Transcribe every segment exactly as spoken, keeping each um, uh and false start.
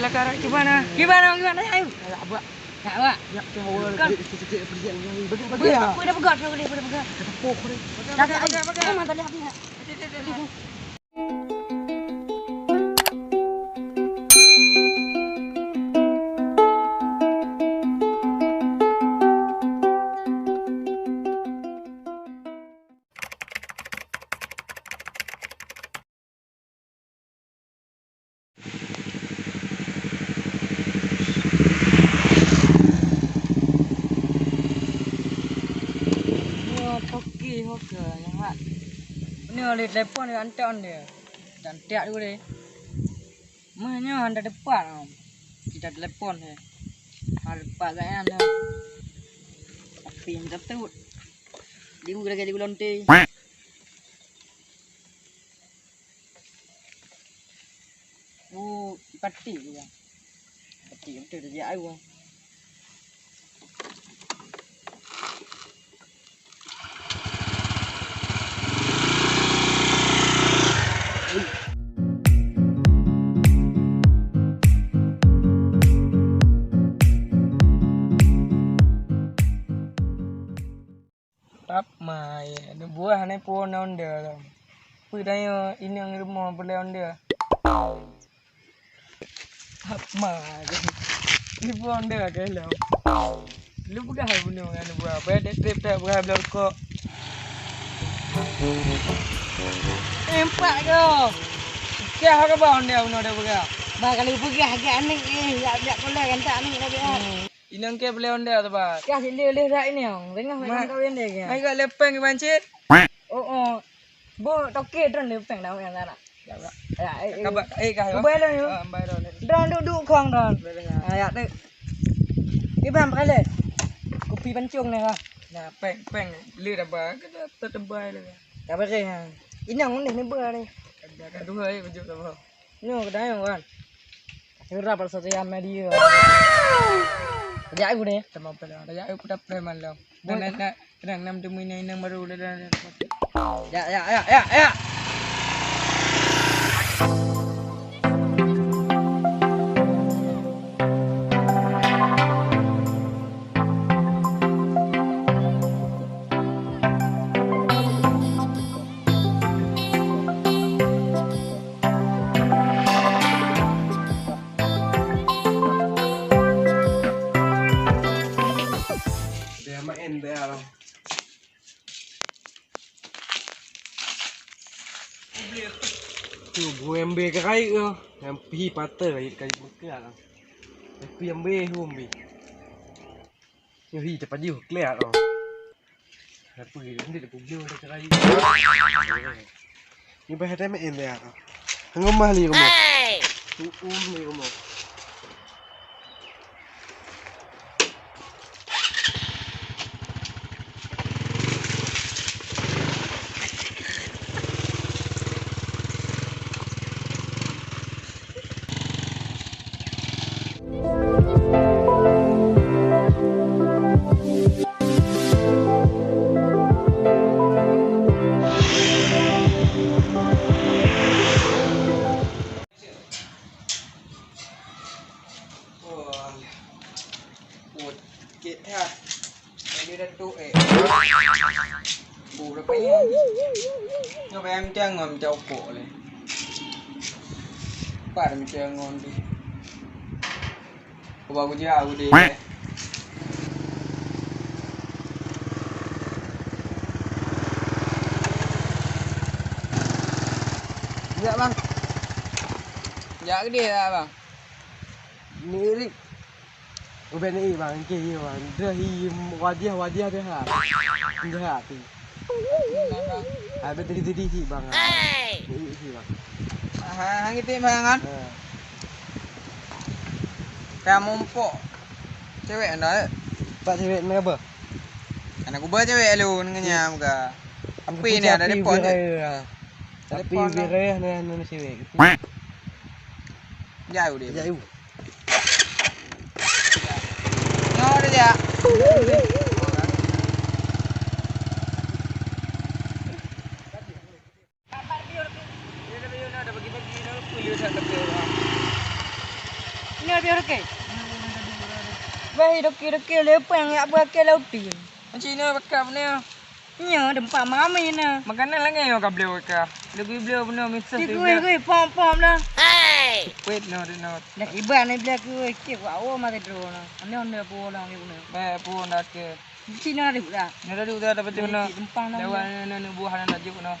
Kiban, kiban, kiban, ayo. Nak buat. Nak buat. Ya, tu awal. Kan. Bagi, bagi, bagi, ya. Apa dah pegat, apa dah pegat? Dah tepuk, dah. Dah, dah, dah, dah. Memang tak ada habis. Nyoe toke ho keu nyang mat. Nyoe lé telepon ka anton dia. Dan tiak dulu deh. Mah nyoe hana tepat, oh. Kita telepon deh. Hana tepat gaya dah. Tapi minta tut. Di gula lagi di gulonte. Oh, pati juga. Pati betul dia ayu. Rab mai, neubuah hana peue na onda lom. Peue tanyoe inong rumoh peureulée onda? Rab mai, neubuah onda keu lom. Lu peugah hai bunoe ngon neubuah, bah dek trép that peugah bloe rukok. Eh, empat go. Kah ka ba onda bunoe dah peugah. Bah kalau peugah agak aneuk eh, jak, jak sekolah kan tak aneuk dah peugah. Hmm. Inong keu peureulée onda teuh, Bang. Kah lé-lé dak inong, tengah main kawin dia ke? Mai ka lé péng Iban cit. Oh, oh. Bo toke tron lé péng dah yang sana. Ya, ya. Ya, eh, eh. Kaba, eh, kah, ya? Kubai lo, ya. Ah, bai lo. Tron duduk kong tron. Bai lo, ya. Ah, ya, tu. Iban pakai lé. Kupi pancung ni, ha. Nah, péng, péng lé dah, Bang. Kita tetebai lé. Ka beri, ha. Inong ni, ni bai ni. Ka dua, eh, baju dah, Bang. Nyoe keudayong kan. Sira pada satu yang media. Kejak aku deh. Teman pula. Kejak aku dah preman lo. Dan nak, nak, nak, nak temui inang-inang baru dah, dah, dah. Ya, ya, ya, ya, ya. Dia main dia. Tu, bu embe kai ke? Yang pi patah kai buka. Tapi embe hum bi. Nyoe hi teupajôh, clear, oh. Apa dia? Nanti dia kubur, dia cerai. Ni bah ada main dia. Ngomah li rumah. Hey! Tuum li rumah. Oh, alah. Put, kek ha. Ini dah tu, eh. Bu, berapa ni? Nyoe bayang meucangon meucokok lé. Pat meucangon deh. Kuba kujak aku deh. Jak, Bang. Jak ke dia, Bang? Ni Rik. Ubé ni, Bang, engke ye, Bang. Dah hi wadiah-wadiah dah ha. Dah ha tu. Nah, Bang. Habis tadi-tadi cik, Bang. Hey! Ni cik, Bang. Ha, hang itu, Bang, kan? Ha. Kamu empok. Cewek anda, eh? Pak cewek ni apa? Anak kuba cewek lu, nengah nyam ka. Apa ni ada telepon, eh? Tapi telepon lah. Biraya ni, ni cewek. Jauh dia. Jauh. Nyoe dia. Inoe piôh Dokey. Wah, Dokey, Dokey, le peue nyang jak beurakée lam uteuen? Cina bakap ni. Nyoe teumpat mami na. Makanan lagée nyoe ka bloe ka. Leubeh bloe bunoe miseuh. Cik kuih, kuih, pom, pom na. Wait, no, no. Dah kiban ni bloe kuih, cik, wah, oh, mati droe na. Ane, ane, pulang ni bunoe. Baik, pulang dah ke. Cina ada budak. Ni tadi udah dapat cuma. Cik, tempang na. Dah, wah, ni, ni, ni, buah na, dah juk na.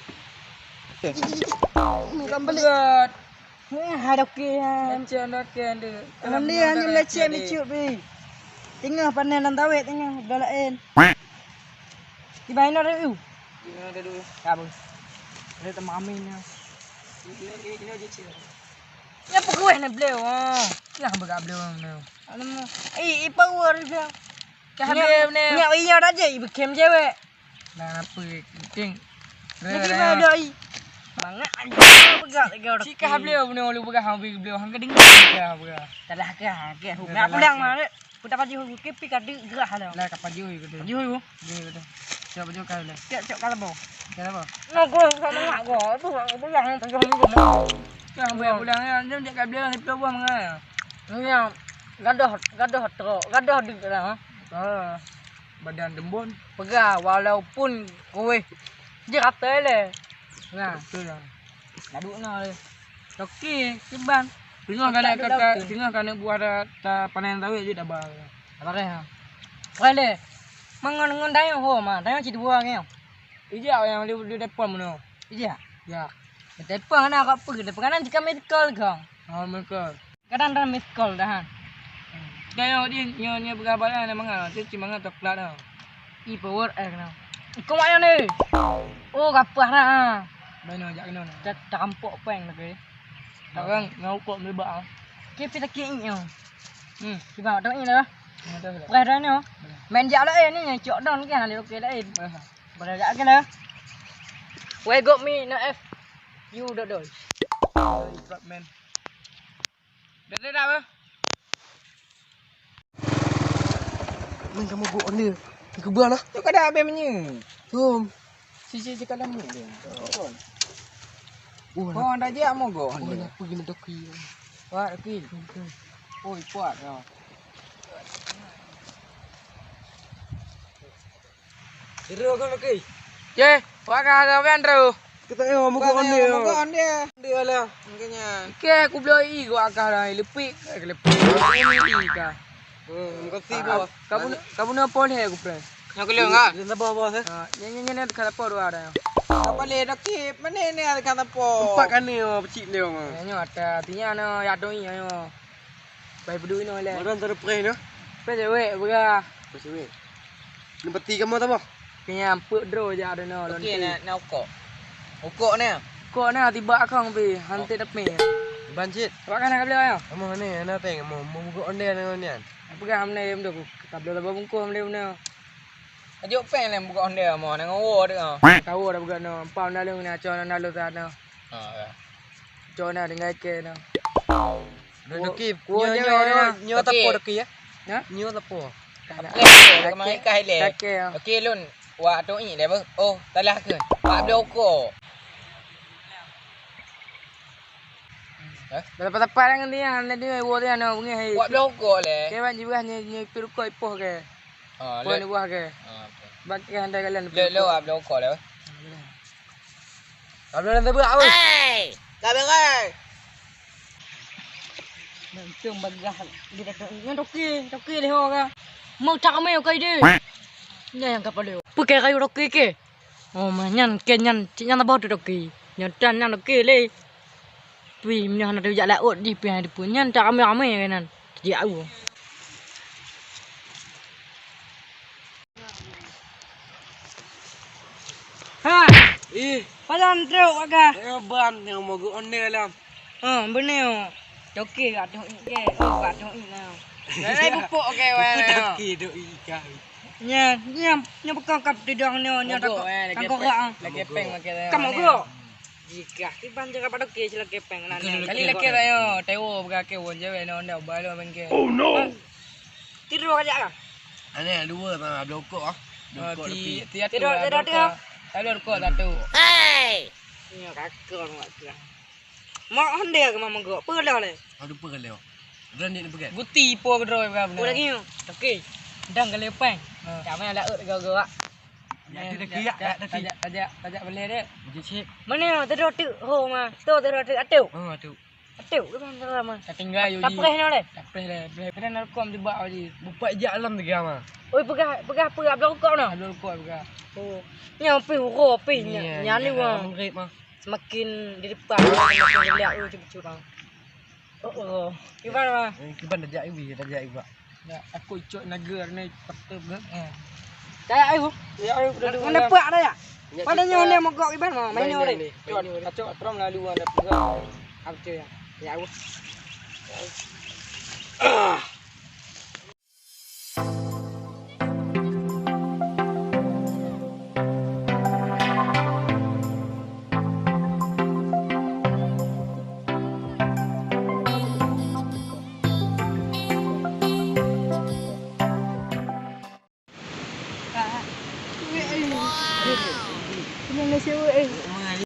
Bukan beli. Buat. Eh, hai Dokey, ya. Macam Dokey ada. Alhamdulillah, hanya melecet micut, bi. Tengah panen lam tawet, tengah. Dah lain. Di mana ada tu? Di mana ada tu? Ya, bos. Ada temami ni. Ini, ini, ini aja, Cik. Ya, pokoknya ni beliau. Ah. Yang bergabung beliau. Alamak. Eh, eh, power dia. Kah habéh ni. Nyak iya dah je, ibu kem cewek. Nah, apa? Penting. Lagi mana doi? Bangat aja pegang tiga orang. Cik kah beliau, beliau lu pegang, habéh beliau. Hang kedengar kah pegang. Salah kah? Kah. Nak pulang mah. Putar baju ke pi ka dek gerah dah. Lah, ka baju ke tu. Baju ke tu. Baju ke tu. Cok baju kau lah. Cok, cok kalau bau. Kalau bau. Nak gua sama nak gua. Tu nak pulang, tak boleh. Kah boleh pulang ya. Dia cakap beliau ni pelabuhan mengai. Ni yang gadoh, gadoh trok, gadoh dek dah. Ha. Badan tembon. Peugah walaupun kueh je rata le. Nah. Betul lah. Laduk na le. Okey, kiban. Tengah kana kata, tengah kana buah dah ta panen tawet je dah bang. Apa kah? Kau le. Mangon ngon dayang ho ma, dayang cit dua ke. Ijak yang dia dia telepon mana? Ijak. Ya. Telepon kana kau pergi, telepon kana jika miss call kau. Oh, miss call. Kadang dah miss call dah, ha. Dah nyoe dia, nyoe, nyoe peugah bak nyan mangat, tu cuma mangat coklat dah. Ih, power eh kena. Ikong mak nyan deh. Oh, kapah dah, ha. Dah nyoe jak kena. Dah, dah rampok peng lagi. Sekarang nyoe kok melibak ah. Kipi sakit nyoe. Hmm, kiban tok ni dah. Preh dah nyoe. Main jak lain ni, cok don kan, ada okey lain. Boleh jak ke lah. Weh, got mi na F. You dodol. Dekat, men. Dah, dah, dah, apa? Meng kamoe gok on dia. Keubeue lah. Tu kada habéh meunyoe. Tum. Sisi cekak dalam ni dia. Oh, dah je amoe gok on dia. Apa gini doki? Wah, doki. Oi, kuat kau. Jero kan lagi. Ye, wak ka ada kan tu. Kita eh mau kok onde. Mau kok onde. Dia lah, makanya. Ke aku beli i gua ka lah, lepi, lepi. Ini i ka. Hmm, makasih bos. Kamu kamu nak pon he aku pray. Nak keluar enggak? Dia sabar bos eh. Ha, ni ni ni ada kata apa dua ada. Apa le dah kip? Mana ni ada kata apa? Empat kali oh pecik dia mah. Nyo ada artinya no ya doi nyo. Bai peuduek inoe lé. Orang terpreh noh. Peh cewek peugah. Peh cewek. Ni peti kamoe taboh. Kenyang peuet droe jak ada noh. Okey, nak nak ukok. Ukok ni. Ukok ni tiba akong pi hantai tapi. Ban cit. Awak kan ka beli ya? Kamoe ni ana teng kamoe mugok onde ni nian. Peugah amne yum dok. Ka beli laba bungkôh amne yum ni. Ajok peng lem bugok onde mo nang wo dek. Tahu dah bugok no. Empat onde lu ni acok onde lu sana. Ha ya. Cok na dengan ke no. Dah doki. Nyo nyo nyo tapo doki ya? Ha? Nyo tapo. Kemai kah ile. Okey lun. Wak tu i deh. Oh, talah ke? Pak beli okok. Hah? Dah lepas-lepas dengan dia, nanti dia wo dia nak bunyi hai. Wak beli okok le. Ke ban jiwah ni ni pirukoi poh ke. Ha, poh ni buah ke. Ha, okey. Bak ke handai kalian. Le le wak beli okok le. Kalau dah sebut apa? Hei! Dah beres. Langsung bagah dia kata, "Nyan toke, toke leh ho ka." Mau tak kami kai deh. Nyan yang kapal dia. Pakai kayu toke ke? Oh, mah nyan ke nyan, cik nyan tabah tu toke. Nyan tan nyan toke leh. Pui, meunyoe hana teujak laôt jih pih hana teupeu. Nyan tak ramé-ramé ke nan. Jijak u. Ha! Ih. Pajan trok agak. Eh, ban nyang mogok onde lah. Ha, bener. Toke kat tu ke. Oh, kat tu lah. Dah pupuk ke weh. Toke tu ikan. Nya, nya, nya bukan kap tidong nya, nya tak. Mogok, eh, lagi tangkorak, peng, ah. Lagi peng makan. Kamu mogok. Jika kiban jaga pada ke sila kepeng nan. Kali lagi saya tewo bagi ke won je weh non dah balo mengke. Oh no. Tidur aja lah. Aneh dua sama blokok ah. Blokok ti ti tidur tidur tidur. Tidur kok satu. Hei. Nya kakak mak kira. Mak honda ke mama gok. Pelah le. Aduh pelah. Berani nak pegang. Guti po keudroe pegang beuna. Oh, lagi nyoe. Oke. Dang kali peng. Ha. Cak main laut gawa-gawa. Ya, tu dah kiyak, ya, dah kiyak. Tajak, tajak, tajak boleh dek. Jicik. Mana tu dah tu? Oh, ma. Tu dah tu. Atu. Oh, tu. Atu, ke mana tu, ma? Dah tinggal, Yuji. Tapreh nyoe leh. Tapreh leh. Boleh kena narkom tu bak, Yuji. Bupat jak alam tiga, ma. Oi, peugah, peugah apa? Abang rukok noh. Abang rukok peugah. Oh. Nyan pi uroe pi nya. Iya, nya ni iya, wang. Mengrip, ma. Semakin di depan, semakin geliat, oh, cucuk, bang. Oh, oh. Kiban, bang? Eh, kiban dah jak iwi, dah jak iwi, bang. Ya, aku icok naga ni, patut ke? Eh. Dah jak iwi? Ya, ayo, udah dulu. Mana pak dah ya? Pada nyoe ni mogok kiban, bang. Main nyoe ni. Cok, acok trom lalu anda pegang. Apa tu ya? Ya, iwi. Ah.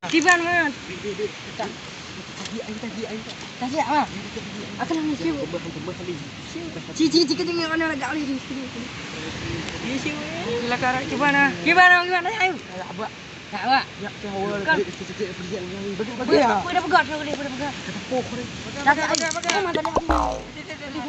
Kiban, man. Tajak, ma. Aku nak siu. Ci, ci, ci, kedengar mana lagak ni. Siu. Kiban, ah. Kiban, ah, kiban, ah, ayo. Tak, Abah. Ya, ke awal. Kan. Bagi, bagi, ya. Apa dah pegat, dah pegat, dah pegat. Kata poh ni. Tak ada, tak ada. Oh, mata dia.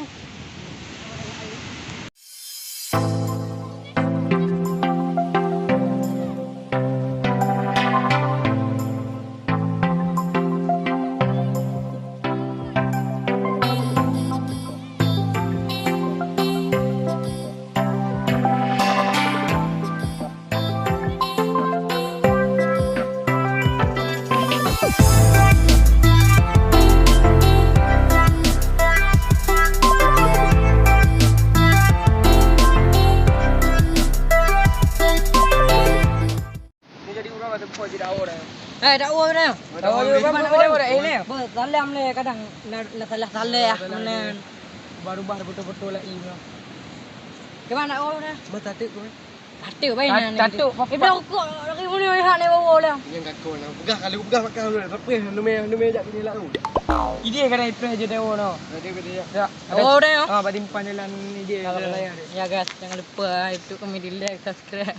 Ni jadi urang ada buat je dakwah dah. Eh, dakwah dah. Dakwah dah. Dakwah dah. Dakwah dah. Eh, ni. Salam le kadang na, na salah-salah meunan. Baru bah betul-betul lah ini. Ke mana dakwah dah? Mata tu ke? Tatuk baik nah. Tatuk. Eh, dah kok lagi mula hak ni bawa dah. Yang kakak nak pegang, kalau pegang makan dulu. Tapi numai numai jak kini lalu. Ide kadang ipeh je dakwah dah. Ada beda ya. Ya. Oh, dah ya. Ah, badi empan jalan ni dia. Ya, guys, jangan lupa itu kami di like, subscribe.